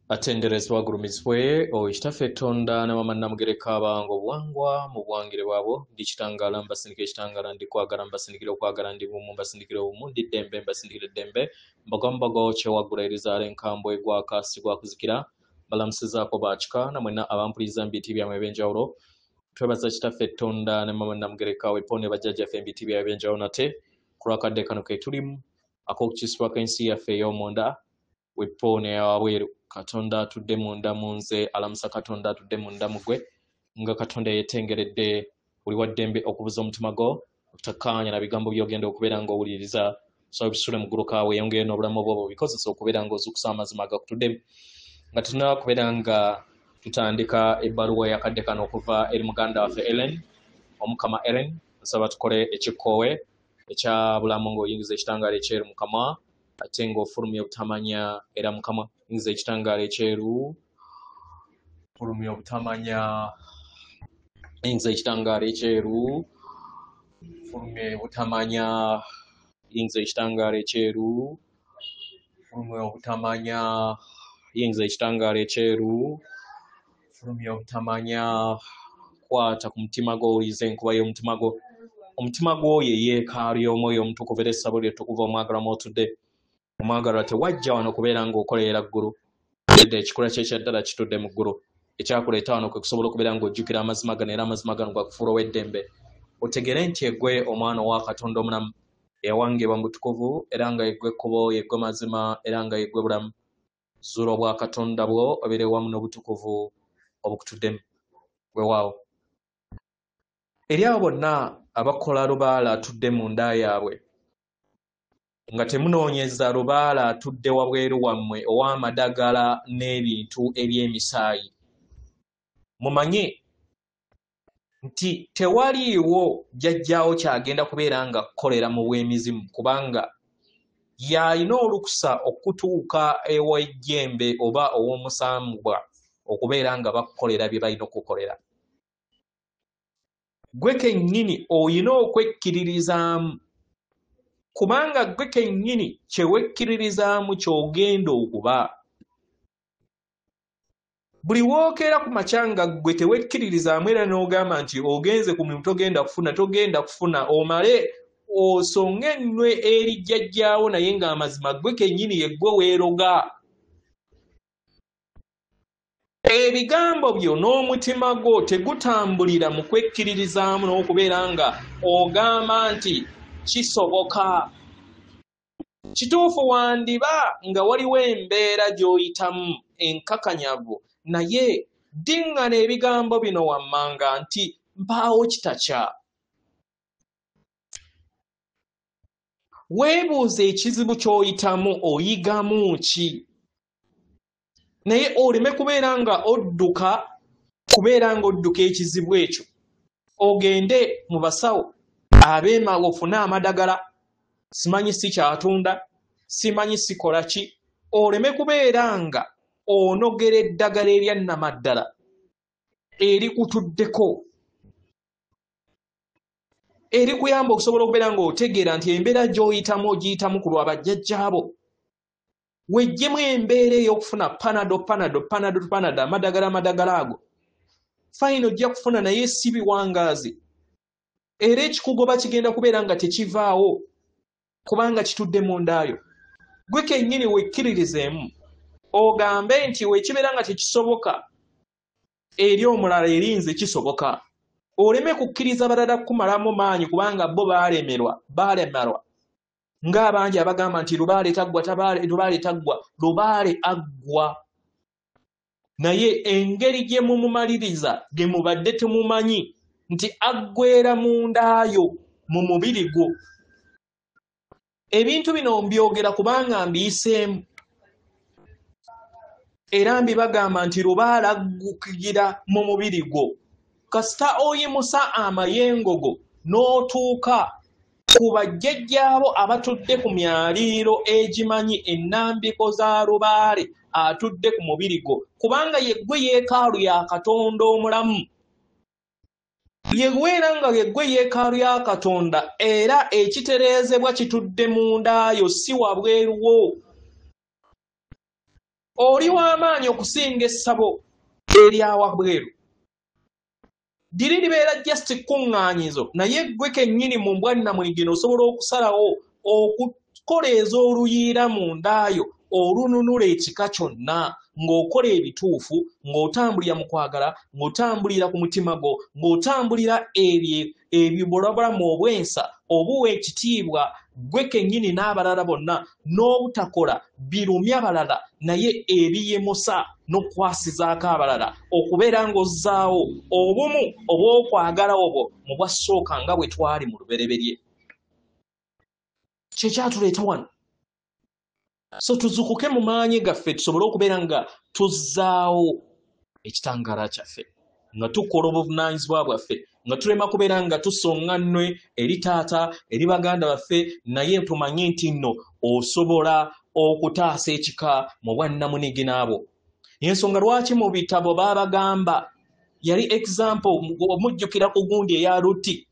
Atenderezebwa agulumizibwe oyo Kitaffe Tonda ne Maama Nnamugereka abawanga obuwangwa mu buwangire bwabwo. Ndi kitangaala mbasindikira ekitangaala, ndi kwagala mbasindikira okwagala, ndi bumu mbasindikira obumu, ndi ddembe mbasindikira eddembe. Mbogo mbogo kyewaggula erizaala enkambwe gwaka si gwa kuzikira. Mbalamusizaako baakika na mwenna abampuliriza mu biti byammwe eby'enjawulo. Twebaza Kitaffe Tonda ne Maama Nnamugereka wepo ne bajjajjaffe mu biti byabwe eby'enjawulo nate ku lw'akadde kano ke tulimu ak'okukyusibwako ensi yaffe ey'omunda wepo n'eyawabweru. Katonda atudde munda mu nze alamusa Katonda atudde munda mu ggwe, nga Katonda yeetengeredde buli wa ddembe okubuza omutima gwo obutakkaanya na bigambo by'ogenda okubeera ng'owuliriza. So bisule mu gguluka weeyongere n'obulamu bwo bubikozesa okubeera ng'ozuukusa amazima agakutuddemu. Nga tulina kubeera nga tutandika ebbaluwa ey'akadde kano okuva eri muganda waffe Ellen, Omukama Ellen, nsaba tukole ekikkoowe ekya bulamu ng'oyingiza ekitangaala ekyeru mu kamwa ate ng'ofulumya obutamanya era mu kamwa. Yingiza ekitangaala ekyeru, fulumya obutamanya, yingiza ekitangaala ekyeru, fulumya obutamanya, yingiza ekitangaala ekyeru, fulumya obutamanya, yingiza ekitangaala ekyeru, fulumya obutamanya. Kwata ku mutima gwo owulirize enkuba y'omutima gwo. Omutima gwo ye yeekaalu y'omwoyo omutukuvu era essabo lye ttukuvu omwagalwa mw'otudde. Omwagalwa tewajja wano kubeera ng'okolerera ggulu. Nedda, ekikula kye ekya ddala kitudde mu ggulu. Ekyakuleeta wano kwe kusobola okubeera ng'ojjukira amazima gano era amazima gano gakufuula ow'eddembe. Otegeere nti eggwe omwana owa Katonda omulamu eyawangibwa mu butukuvu era nga yeggwe ekkubo, yeggwe mazima era nga yeggwe bulamu. Zuula obwakatonda bwo obeere wamu n'obutukuvu obukutuddemu. Weewaawo. Eri abo bonna abakola lubaale atudde munda yaabwe, nga temunoonyeza lubaale atudde wabweru wammwe ow'amadagala n'ebintu eby'emisaayi, mumanye nti tewaliiwo jjajjaawo kyagenda kubeera nga kukolera mu bw'emizimu, kubanga y'alina olukusa okutuuka ew'ejjembe oba ow'omusambwa okubeera nga bakukolera bye balina okukukolera. Ggwe kennyini olina okwekkiririzaamu, kubanga ggwe kennyini kye wekkiririzaamu ky'ogenda okuba. Buli wookeera ku makya nga ggwe tewekkiririzaamu era n'ogamba nti ogenze ku mulimu togenda kufuna, togenda kufuna, omale osonge ennwe eri jjajjaawo naye ng'amazima ggwe kennyini ye ggwe weeroga. Ebigambo byo n'omutima gwo tegutambulira mu kwekkiririzaamu n'okubeera nga ogamba nti kisoboka. Kituufu wandiba nga waliwo embeera gy'oyitamu enkakanyavu, naye ddiŋŋana ebigambo bino wammanga nti mpaawo kitakya. Weebuuze ekizibu ky'oyitamu oyigamu ki? Naye oleme kubeera nga odduka, kubeera ng'odduka ekizibu ekyo. Ogende mu basawo abeema ofune amadagala, simanyi si kyatunda, simanyi sikola ki, oleme kubeera nga onogera eddagala erya nnamaddala erikutuddeko, erikuyamba okusobola okubeera ng'otegeera nti embeera gy'oyitamu ogiyitamu ku lwa bajjajjaabo. Weggyemu embeera ey'okufuna panado, panado, panado, panado, amadagala, amadagala ago. Fayini ojja kufuna naye si biwangaazi. Era ekikugoba kigenda kubeera nga tekivaawo kubanga kitudde mundaayo. Ggwe kennyini wekkiririzeemu ogambe nti wekibeera nga tekisoboka eri omulala eri nze kisoboka. Oleme kukkiriza balala kukumalamu maanyi kubanga bo baalemerwa, baalemerwa. Ng'abangi abagamba nti lubaale taggwa, lubaale taggwa, lubaale aggwa. Naye engeri gye mumumaliriza gye mubadde temumanyi nti aggweera mundaayo mu mubiri gwo. Ebintu bino mbyogera kubanga mbiyiseemu era mbibagamba nti lubaale aggukigira mu mubiri gwo. Kasita oyimusa amayengo go n'otuuka ku bajjajjaabo abatudde ku myaliiro egimanyi ennambiko za lubaale atudde ku mubiri gwo, kubanga ye ggwe yeekaalu ya Katonda omulamu. Ye ggwe era nga ye ggwe yeekaalu ya Katonda, era ekitereezebwa kitudde mundaayo si wabweru wo. Oli w'amaanyi okusinga essabo eryawabweru. Diri libeera just kuŋŋaanyizo, naye ggwe kennyini mu bwannamunigina osobola okusalawo okukoleeza oluyiira mu ndaayo olununula ekika kyonna, ng'okola ebituufu, ng'otambulira mu kwagala, ng'otambulira ku mutima gwo, ng'otambulira ebibulabulamu obwensa obuwa ekitiibwa ggwe kennyini n'abalala bonna, n'obutakola birumya balala naye ebiyimusa n'okukwasizaako abalala, okubeera ng'ozzaawo obumu obw'okwagala obwo mu bwasooka nga bwe twali mu lubereberye. Kye kyatuleeta wano. So tuzukuke mu maanyi gaffe tusobole okubeera nga tuzzaawo ekitangaala kyaffe, nga tukola obuvunaanyizibwa bwaffe, nga tulema kubeera nga tusonga nnwe eri taata, eri baganda baffe, naye tumanye nti nno osobola okutaasa ekika mu bwannamunigina bwo. Ensonga lwaki mu bitabo baabagamba, yali example, omujjukira ku gundi eya Luti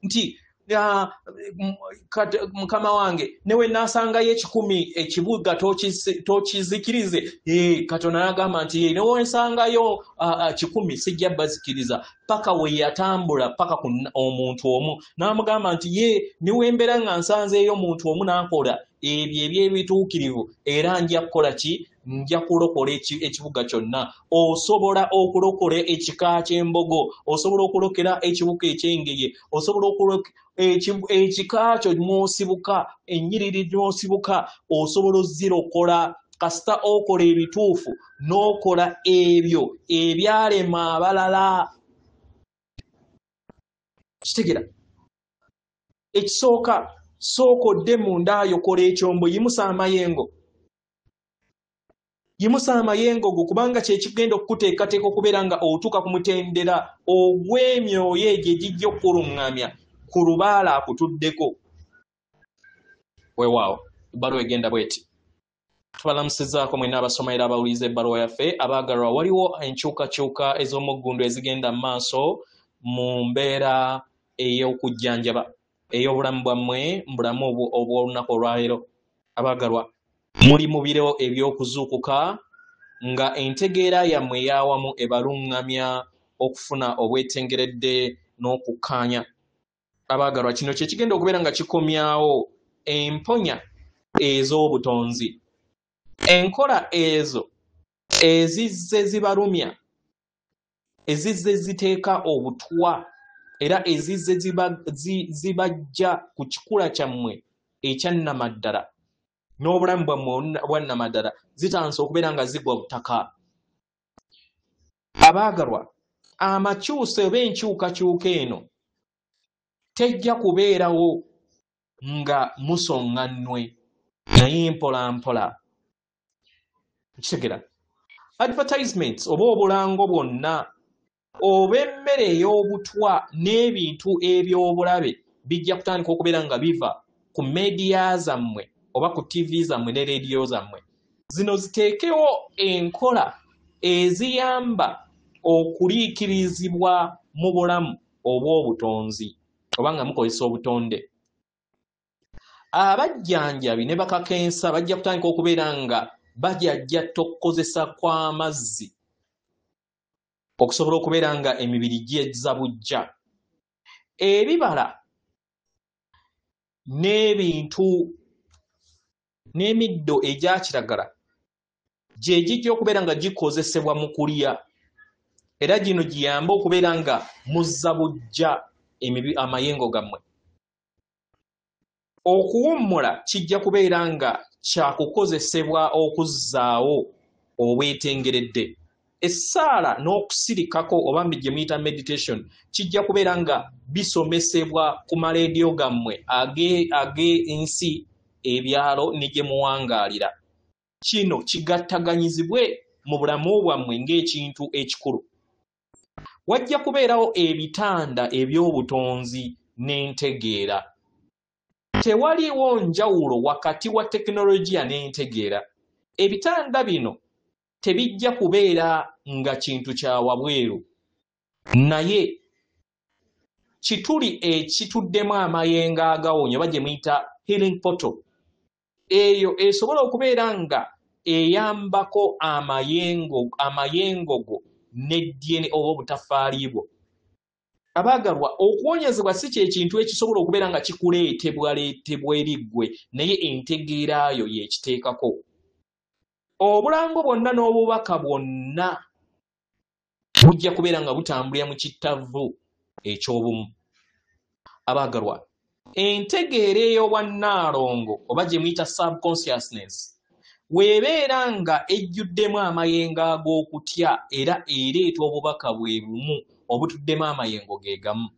nti mukama wange newe nasangayo 1,000 ekibuga tokizikirize. Katonda n'agamba nti newe nsangayo 1,000 sijja bazikiriza, paka we yatambula paka ku omuntu omu n'amugamba nti ye niwe mbeera nga nsanzeeyo omuntu omu n'akola ebyo eby'ebituukirivu, era nja kukola ki? Nja kulokola ekibuga kyonna. Osobola okulokola ekika ky'embogo, osobola okulokera ekibuga eky'engeye, osobola okulokola ekika kyo mw'osibuka, ennyiriri mw'osibuka, osobola ozirokola kasita okola ebituufu n'okola ebyo ebyalema abalala. Kitegeera? Ekisooka, sooka odde munda yo, kola ekyombo, yimusa amayengo. Yimusa amayengo go, kubanga kye kigenda okukuteekateeka okubeera nga otuuka ku mutendera ogw'emyoyo egyo egijja okukuluŋŋamya ku lubaala akutuddeko. Weewaawo, ebbaluwa egenda bw'eti. Tubalamusizzaako mwenna abasoma era abawuliriza ebbaluwa yaffe. Abaagalwa, waliwo enkyukakyuka ez'omuggundu ezigenda mu maaso mu mbeera ey'okujjanjaba ey'obulamu bwammwe mu bulamu obw'olunaku olwaleero. Abaagalwa, muli mu biro eby'okuzuukuka nga entegeera yammwe ey'awamu ebaluŋŋamya okufuna obwetengeredde n'okukkaanya. Abaagalwa, kino kye kigenda okubeera nga kikomyawo emponya ez'obutonzi. Enkola ezo ezizze zibalumya, ezizze ziteeka obutwa, era ezizze zibajja ku kikula kyammwe ekyannamaddala n'obulamu bwammwe obwannamaddala, zitandise okubeera nga zigwa butaka. Abaagalwa, amakyusa oba enkyukakyuka eno tejja kubeerawo nga musonga nnwe, naye mpola mpola. Kitegera? Advertisements oba obulango bwonna oba emmere ey'obutwa n'ebintu eby'obulabe bijja kutandika okubeera nga biva ku media zammwe oba ku TV zammwe ne leediyo zammwe. Zino ziteekewo enkola eziyamba okuliikirizibwa mu bulamu obw'obutonzi oba nga mukozesa obutonde. Abajjanjabi ne bakakensa bajja kutandika okubeera nga bajajjatta okukozesa kw'amazzi okusobola okubeera nga emibiri gyezza buggya. Ebibala n'ebintu n'emiddo egya kiragala gye gijja okubeera nga gikozesebwa mu kulya, era gino giyambe okubeera nga muzza buggya amayengo gammwe. Okuwummula kijja kubeera nga kyakukozesebwa okuzzaawo obwetengeredde. Essaala n'okusirikako oba gye muyita meditation kijja kubeera nga bisomesebwa ku maleediyo gammwe ag'ensi, ebyalo ne gye muwangaalira. Kino kigattaganyizibwe mu bulamu bwammwe ng'ekintu ekikulu. Wajja kubeerawo ebitanda eby'obutonzi n'entegeera. Tewaliwo njawulo wakati wa tekinologiya n'entegeera. Ebitanda bino tebijja kubeera nga kintu kya wabweru, naye kituli ekituddemu amayengo agawonya oba gye muyita healing portal. Eyo esobola okubeera nga Eyambako amayengo go ne DNA oba obutafaali bwo. Abaagalwa, okuwonyezebwa si kye kintu ekisobola okubeera nga kikuleetebwaleetebwa eri ggwe, naye entegeera yo y'ekiteekako. Obulango bwonna n'obubaka bwonna bujja kubeera nga butambulira mu kittavu eky'obumu. Abaagalwa, entegeera ey'obwannaalongo oba gye muyita subconsciousness weebeera nga ejjuddemu amayengo ag'okutya, era ereeta obubaka bwe bumu obutuddemu amayengo ge gamu.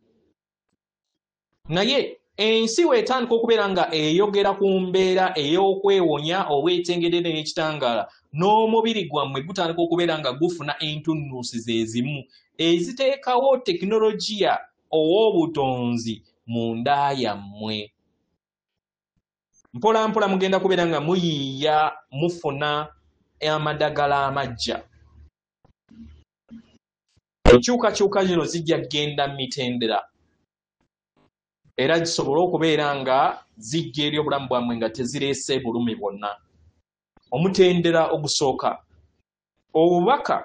Naye ensi weetandika okubeera nga eyogera ku mbeera ey'okwewonya obwetengedde n'ekitangaala, n'omubiri gwammwe gutandika okubeera nga gufuna entunnuusi ze zimu eziteekawo tekinologiya ow'obutonzi munda yammwe. Mpola mpola mugenda kubeera nga muyiiya, mufuna amadagala amajja. Enkyukakyuka zino zijja kugenda mitendera era zisobole okubeera nga zijja eri obulamu bwammwe nga tezireese bulumi bwonna. Omutendera ogusooka, obubaka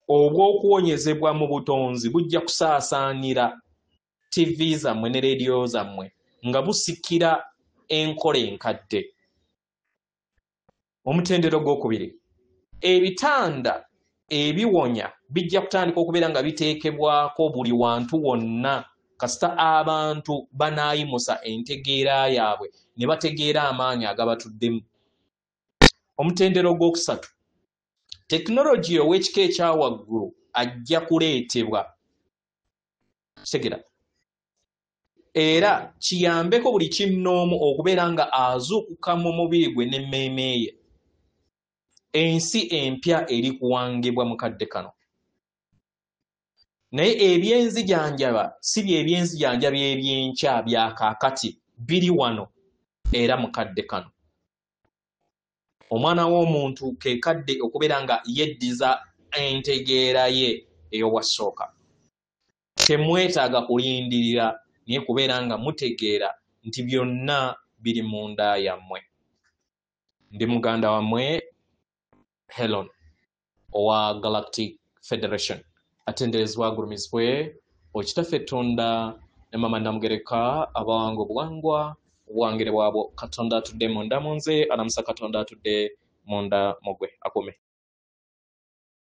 obw'okuwonyezebwa mu butonzi bujja kusaasaanira TV zammwe ne leediyo zammwe nga busikira enkola enkadde. Omutendera ogwokubiri, ebitanda ebiwonya bijja kutandika okubeera nga biteekebwako buli wantu wonna kasita abantu banaayimusa entegeera yaabwe ne bategeera amaanyi agabatuddemu. Omutendera ogwokusatu, tekinologiya ow'ekika ekya waggulu ajja kuleetebwa kitegera era kiyambeko buli kinnoomu okubeera nga azuukuka mu mubiri gwe n'emmeeme ye. Ensi empya eri kuwangibwa mu kadde kano, naye ebyenzijanjaba si bye byenzijanjaba ebyenkya bya kaakati, biri wano era mu kadde kano. Omwana w'omuntu ke kadde okubeera nga yeddiza entegeera ye ey'obwasooka. Temwetaaga kulindirira, naye kubeera nga mutegeera nti byonna biri munda yammwe. Ndi muganda wammwe Helen owa Galactic Federation. Atenderezebwa agulumizibwe Okitaffe Tonda ne Mama Namugereka, abawanga obuwangwa obuwangire bwabwo. Katonda atudde munda mu nze alamusa Katonda atudde munda mu gwe akume.